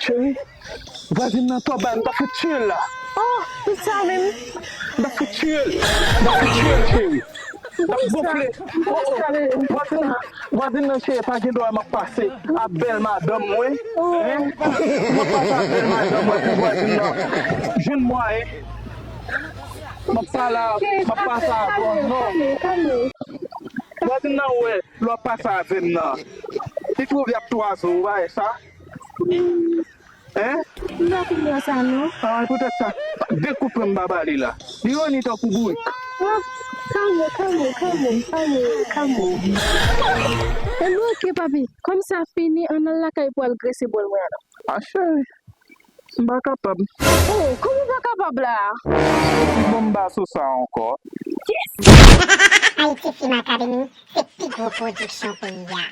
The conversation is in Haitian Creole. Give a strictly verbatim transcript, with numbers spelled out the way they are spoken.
Cheri, vwazin nan twò ba, m ta fout tiye l la. Oh, tout sa menm. M ta fout tiye l. M ta fout tiye l, cheri. M ta fout gonfle. Oh, oh. Vwazin nan, vwazin nan, cheri, pa gen dwa m ap pase a bèl madanm mwen. Hein? M ap pase a bèl madanm mwen pou vwazin nan jwenn mwayen. M ap pale, m ap pase avè w, non. Vwazin nan wè, lè w ap pase avè m nan. Li twouve y ap twaze w, ou pa wè sa? Hein? M pa konprann sa, non. Ah, poutèt sa, dekoupe m ba li la. Li roni tankou bourik. Kalme, kalme, kalme, kalme, kalme. Ebyen, oke, papi. Kòm sa fini, ann al lakay pou al grese bòl mwen an. Ah, cheri, m pa kapab. Oh, kòman w pa kapab la? Bon, m pa sou sa ankò. Yes! Haiti Film Academy se pi gwo pwodiksyon peyi a.